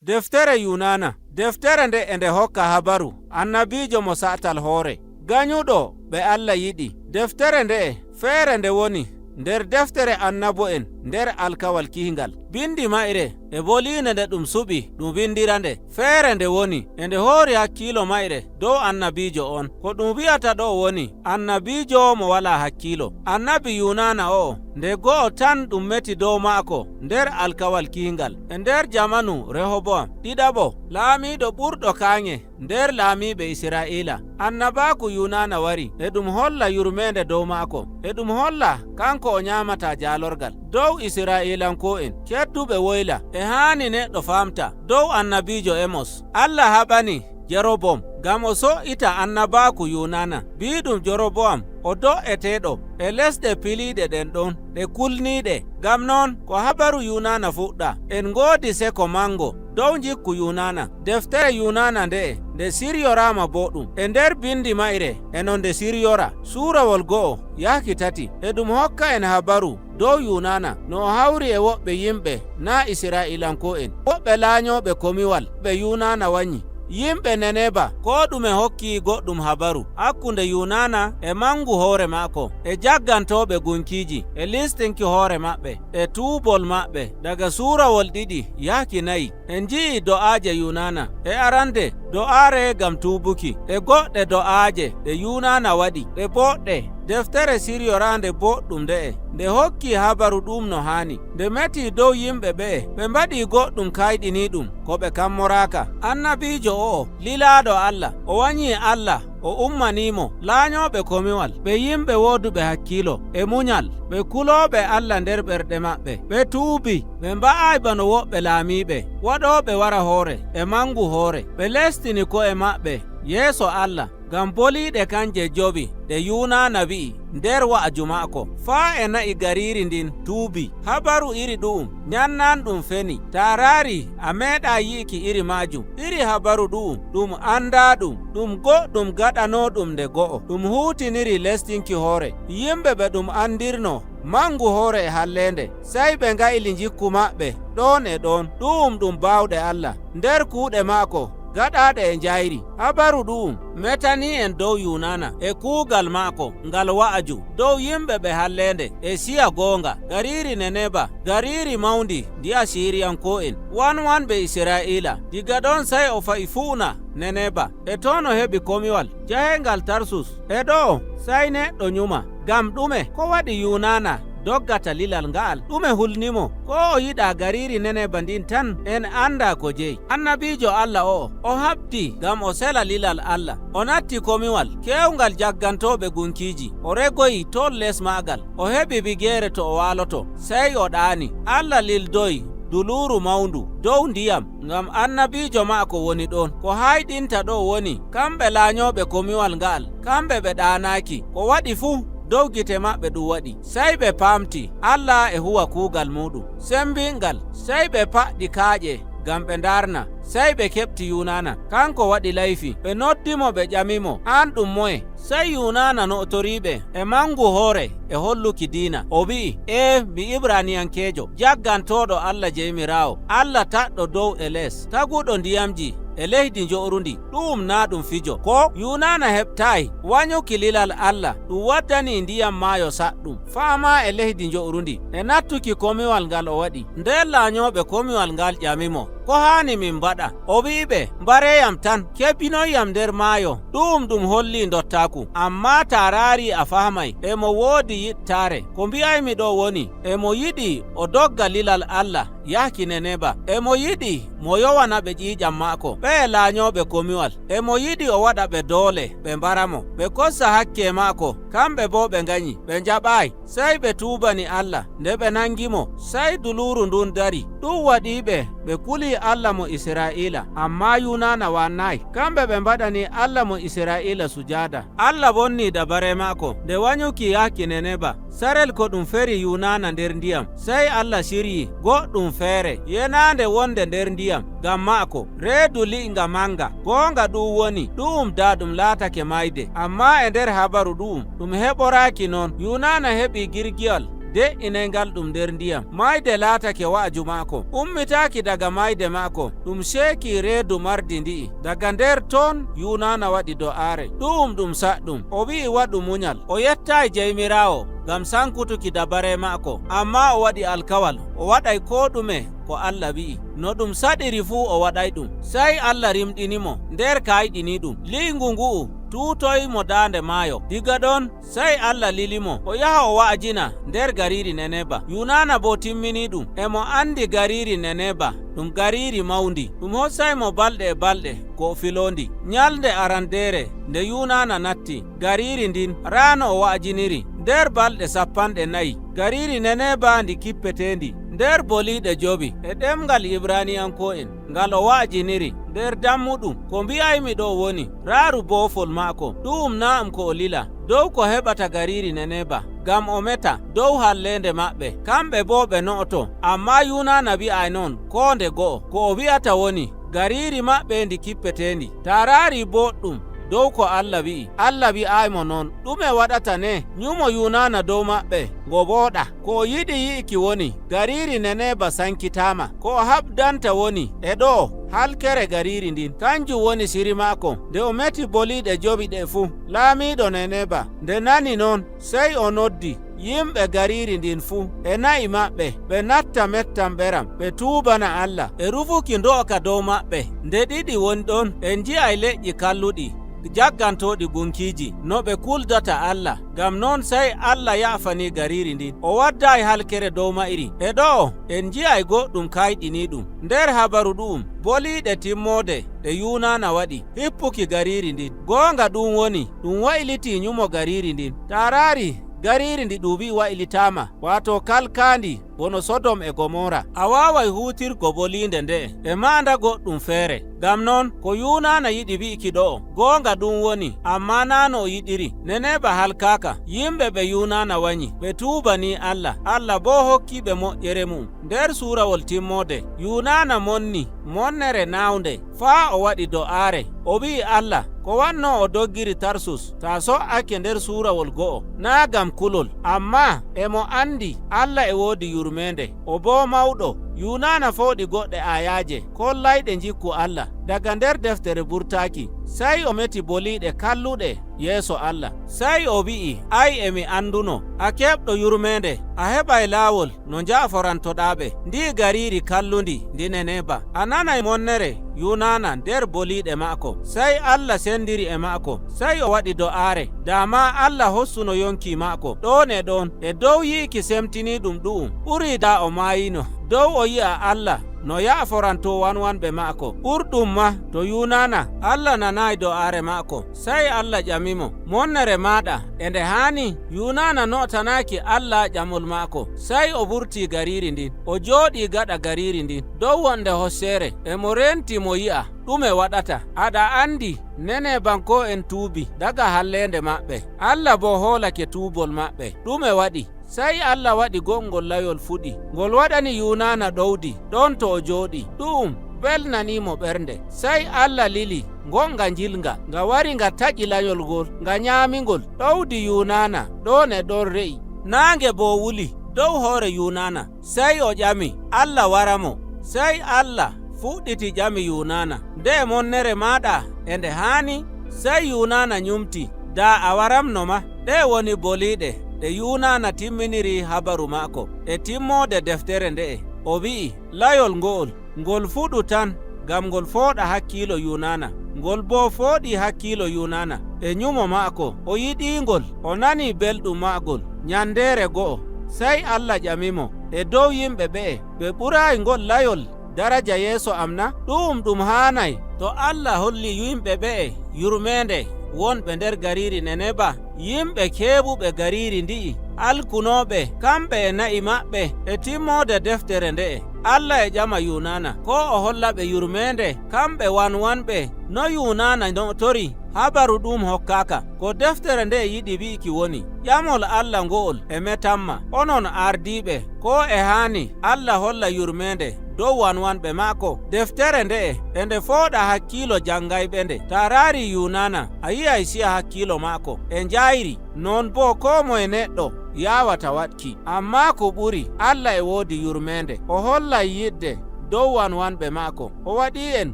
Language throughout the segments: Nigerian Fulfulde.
Deftere Yunana, deftere nde e nde hokka habaru annabijo mo sa'tal hoore, ganyuɗo ɓe Allah yiɗi. Deftere nde'e feere nde woni nder deftere annabo'en nder alkawal kihingal. Bindi mayre e boliinde nde ɗum suɓi ɗum windira nde. Feere nde woni e nde hoori hakkiilo mayre dow annabijo on. Ko ɗum wi'ata ɗo woni annabijo mo wala hakkiilo. Annabi Yunana o'o nde go'o tan ɗum meti dow maako nder alkawal kihingal. E nder jamanu Rehoboam ɗiɗaɓo laamiɗo ɓurɗo kaaŋe nder laamiɓe Isra'iila. Annabaaku Yunana wari e ɗum holla yurmende dow maako. E ɗum holla kanko o nyaamata jaalorgal dow Isra'ilanko'en kedduɓe woyla e haani neɗɗo faamta dow annabijo Emos. Allah haɓani Jerobom ngam o so'ita annabaaku Yunana biɗum Jeroboam o do'eteɗo e lesɗe piliɗe ɗen ɗon ɗe kulniɗe. Ngam non ko habaru Yunana fuɗɗa en ngoodi seko mango dow jikku Yunana. Deftere Yunana nde'e nde siryorama boɗɗum e nder bindi mayre e no nde siryora. Surawol 1 yahki 3 e ɗum hokka en habaru dow Yunana no o hawri e woɓɓe yimɓe na Isra'ilanko'en, woɓɓe laanyoɓe komiwal ɓe Yunana wanyi. Yimɓe Neneba ko ɗume hokki goɗɗum habaru hakkunde Yunana e mangu hoore maako e jaggantoɓe gunkiji e listinki hoore maɓɓe e tuubol maɓɓe daga surawol 2 yahki 4. En ji'i do'aaje Yunana e arande do'aare ngam tuubuki e goɗɗe do'aaje ɗe Yunana waɗi ɗe boɗɗe. Deftere siryorande boɗɗum nde'e nde hokki habaru ɗum no haani. Nde meti dow yimɓe ɓe'e ɓe mbaɗi goɗɗum kayɗini ɗum ko ɓe kammoraka. Annabijo o'o lilaaɗo Allah o wanyi Allah o ummanimo laanyoɓe komiwal ɓe yimɓe woduɓe hakkilo e munyal ɓe kulooɓe Allah nder ɓerɗe maɓɓe. Ɓe tuubi ɓe mba'ay bano woɓɓe laamiɓe waɗoɓe wara hoore e mangu hoore. Ɓe lestini ko'e maɓɓe yeeso Allah ngam boliɗe kanje 5 ɗe Yunana wi'i nder wa'aju maako. Faa e na'i gariri ndin tuubi. Habaru iri ɗu'um nyannan ɗum feni. Ta raari a meeɗa yi'iki iri majum. Iri habaru ɗu'um ɗum anda ɗum ɗum goɗɗum gaɗano ɗum nde go'o. Ɗum huutiniri lestinki hoore. Yimɓe ɓe ɗum andirno mangu hoore e hallende sey ɓe ngayli jikku maɓɓe ɗon e ɗon. Ɗu'um ɗum baawɗe Allah nder kuuɗe maako gaɗaɗe e njayri. Habaru ɗu'um metani en dow Yunana e kuugal maako ngal wa'aju dow yimɓe ɓe hallende e siya goonga. Gariri Neneba gariri mawndi ndi Asiriyanko'en wanwanɓe Isra'iila. Diga ɗon sey o fa'i fuuna Neneba e to no heɓi komiwal jahengal Tarsus. E ɗo sey neɗɗo nyuma ngam ɗume ko waɗi Yunana doggata lilal nga'al. Ɗume hulnimo ko o yiɗa gariri Neneba ndin tan en anda ko jeyi. Annabijo Allah o'o o habdi ngam o sela lilal Allah. O natti komiwal kewgal jaggantoɓe gunkiji. O regoyi ton les maagal. O heɓi bigere to o waloto sey o ɗaani. Allah lildoyi duluru mawndu dow ndiyam ngam annabijo maako woni ɗon. Ko hayɗinta ɗo woni kamɓe laanyoɓe komiwal nga'al kamɓe ɓe ɗanaki. Ko waɗi fuu dow gite maɓɓe ɗum waɗi. Sey ɓe paamti Allah e huwa kuugal muɗum sembingal. Sey ɓe paɗɗi kaaƴe ngam ɓe ndarna. Sey ɓe keɓti Yunana kanko waɗi layfi. Ɓe noddimo ɓe ƴamimo an ɗum moye. Sey Yunana no'toriɓe e mangu hoore e holluki diina. O wi'i e mi Ibraniyankejo jaggantoɗo Allah Jeymiraawo, Allah taɗɗo dow e les, taguɗo ndiyamji e leydi njo'rundi. Ɗum na ɗum fijo. Ko Yunana heɓtayi wanyuki lilal Allah ɗum waddani ndiyam maayo saɗɗum faama e leydi njo'rundi e nattuki komiwal ngal o waɗi. Nden laanyoɓe komiwal ngal ƴamimo ko haani min mbaɗa. O wi'iɓe mbareyam tan kebbinoyam nder maayo. Ɗum ɗum holli dottaku. Amma ta raari a fahamay emo woodi yittare. Ko mbi'aymi ɗo woni emo yiɗi o dogga lilal Allah yahki Neneba. Emo yiɗi mo yowana ɓe ƴiƴam maako ɓe laanyoɓe komiwal. Emo yiɗi o waɗa ɓe doole ɓe mbaramo ɓe kossa hakke maako. Kamɓe bo ɓe ganyi ɓe njaɓayi. Sey ɓe tuubani Allah nde ɓe nangimo. Sey duluru ndun dari. Ɗum waɗiɓe ɓe kuli Allah mo Isra'iila. Amma Yunana wannayi. Kamɓe ɓe mbaɗani Allah mo Isra'iila sujada. Allah bonni dabare maako nde wanyuki yahki Neneba. Sarel ko ɗum feri Yunana nder ndiyam. Sey Allah siryi goɗɗum feere yenande wonde nder ndiyam ngam maako. Reedu li'nga manga goonga ɗum woni ɗum da ɗum laatake mayde. Amma e nder habaru ɗum ɗum heɓoraki non. Yunana heɓi girgiyal De'inaygal ɗum nder ndiyam. Mayde laatake wa'aju maako. Ummitaaki daga mayde maako ɗum sheeki reedu mardi ndi'i. Daga nder ton Yunana waɗi do'aare. Ɗu'um ɗum saɗɗum. O wi'i waɗu munyal. O yettayi Jeymiraawo ngam sankutuki dabare maako, amma o waɗi alkawal o waɗay ko ɗume ko Allah wi'i. No ɗum saɗiri fuu o waɗay ɗum. Sey Allah rimɗinimo nder kayɗini ɗum. Liyngu ngu'u tuutoy mo daande maayo. Diga ɗon sey Allah lilimo o yaha o wa'ajina nder gariri Neneba. Yunana bo timmini ɗum. Emo andi gariri Neneba ɗum gariri mawndi. Ɗum hossay mo balɗe e balɗe ko o filondi. Nyalnde arandere nde Yunana natti gariri ndin raano o wa'ajiniri nder balɗe 40. Gariri Neneba ndi kippetendi nder boliiɗe 5 e ɗemngal Ibraniyanko'en ngal o wa'ajiniri nder dammuɗum. Ko mbi'aymi ɗo woni raaru boofol maako. Ɗu'um na'am ko o lila dow ko heɓata gariri Neneba ngam o meta dow hallende maɓɓe. Kamɓe bo ɓe no'oto. Amma Yunana wi'ay non ko nde go'o. Ko o wi'ata woni gariri maɓɓe ndi kippetendi. Ta raari boɗɗum dow ko Allah wi'i. Allah wi'aymo non. Ɗume waɗata ne nyumo Yunana dow maɓɓe ngo wooɗa. Ko o yiɗi yi'iki woni gariri Neneba sankitama. Ko o haɓdanta woni e ɗo halkere gariri ndin. Kanjum woni siri maako. Nde o meti boliiɗe 5 ɗe fuu, laamiiɗo Neneba nde nani non sey o noddi yimɓe gariri ndin fuu e na'i maɓɓe, ɓe natta mettam ɓeram, ɓe tuubana Allah e rufuki ndo'oka dow maɓɓe. Nde ɗiɗi woni ɗon en nji'ay leƴƴi kalluɗi jaggantoɗi gunkiiji no ɓe kuldata Allah. Ngam non sey Allah ya'fani gariri ndin, o waddayi halkere dow ma'iri. E ɗo en nji'ay goɗɗum kayɗini ɗum nder habaru ɗu'um. Boliiɗe timmode ɗe Yunana waɗi hippuki gariri ndin. Goonga ɗum woni ɗum wayliti nyumo gariri ndin. Ta raari gariri ndi ɗum wi'i waylitama, wato kalkandi bono Sodom e Gomora. A waway huutirgo boliinde nde'e e manda goɗɗum feere. Ngam non ko Yunana yiɗi wi'iki ɗo'o goonga ɗum woni, amma naa no o yiɗiri. Neneba halkaka. Yimɓe ɓe Yunana wanyi ɓe tuubani Allah. Allah bo hokkiɓe moƴƴere mum. Nder surawol timmode Yunana monni monnere nawnde faa o waɗi do'aare. O wi'i Allah ko wanno o doggiri Tarsus ta so'ake nder surawol go'o naa gam kulol, amma emo andi Allah e woodi yurmende, o bo mawɗo. Yunana fooɗi goɗɗe ayaje kollayɗe jikku Allah daga nder deftere burtaaki. Sey o meti boliiɗe kalluɗe yeeso Allah. Sey o wi'i ay emi anduno a keɓɗo yurmende, a heɓay laawol no nja'forantoɗaaɓe ndi gariri kallundi ndi Neneba. A nanay monnere Yunana nder boliiɗe maako. Sey Allah sendiri e maako. Sey o waɗi do'aare. Dama Allah hossuno yonki maako ɗon e ɗon e dow yi'iki semtini ɗum ɗu'um ɓuri da o maayino. Dow o yi'a Allah no ya'foranto wanwanɓe maako. Ɓurɗum ma to Yunana Allah nanayi do'aare maako. Sey Allah ƴamimo monnere maɗa e nde haani. Yunana notanaki Allah ƴamol maako. Sey o vurti gariri ndin, o jooɗi gaɗa gariri ndin dow wonde hosseere. Emo renti mo yi'a ɗume waɗata. Aɗa andi Nenebanko'en tuubi daga hallende maɓɓe. Allah bo hoolake tuubol maɓɓe. Ɗume waɗi? Sey Allah waɗi goɗngol layol fuɗi. Ngol waɗani Yunana ɗowdi ɗon to o jooɗi. Ɗu'um belnanimo ɓernde. Sey Allah lili gonga jilga nga wari nga taƴi layol ngol, nga nyaamingol. Ɗowdi Yunana ɗon e ɗon re'i. Naange bo wuli dow hoore Yunana. Sey o ƴami Allah waramo. Sey Allah fuɗɗiti ƴami Yunana nde monnere maɗa e nde haani. Sey Yunana nyumti da a waramno ma. Ɗe woni boliiɗe ɗe Yunana timminiri habaru maako e timmode deftere nde'e. O wi'i layol ngo'ol ngol fuɗu tan ngam ngol fooɗa hakkiilo Yunana. Ngol bo fooɗi hakkiilo Yunana e nyumo maako. O yiɗingol, o nani belɗum maagol nyandere go'o. Sey Allah ƴamimo e dow yimɓe ɓe'e ɓe ɓurayi ngol layol daraja yeeso am na? Ɗu'um ɗum haanay to Allah holli yimɓe ɓe'e yurmende wonɓe nder gariri Neneba, yimɓe keeɓuɓe gariri ndi'i alkunoɓe kamɓe e na'i maɓɓe e timmode deftere nde'e. Allah e ƴama Yunana ko o holla ɓe yurmende kamɓe wanwanɓe no Yunana notori. Habaru ɗum hokkaka. Ko deftere nde yiɗi wi'iki woni ƴamol Allah ngo'ol e metamma onon ardiɓe ko e haani Allah holla yurmende dow wanwanɓe maako. Deftere nde'e e nde fooɗa hakkiilo jangayɓe nde. Ta raari Yunana a yi'ay si'a hakkiilo maako e njayri. Non bo ko moye neɗɗo yaawata waɗki. Ammaa ko ɓuri Allah e woodi yurmeende, o hollay yidde dow wanwanɓe maako. O waɗi'en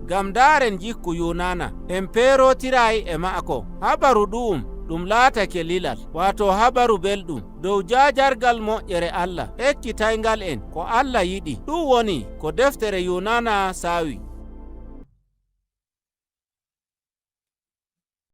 ngam ndaaren jikku Yunana, en peerotiraay e maako. Habaru ɗu'um ɗum laatake lilal, waato habaru belɗum dow jaajargal moƴƴere Allah, ekkitayngal en ko Allah yiɗi. Ɗum woni ko deftere Yunana saawi.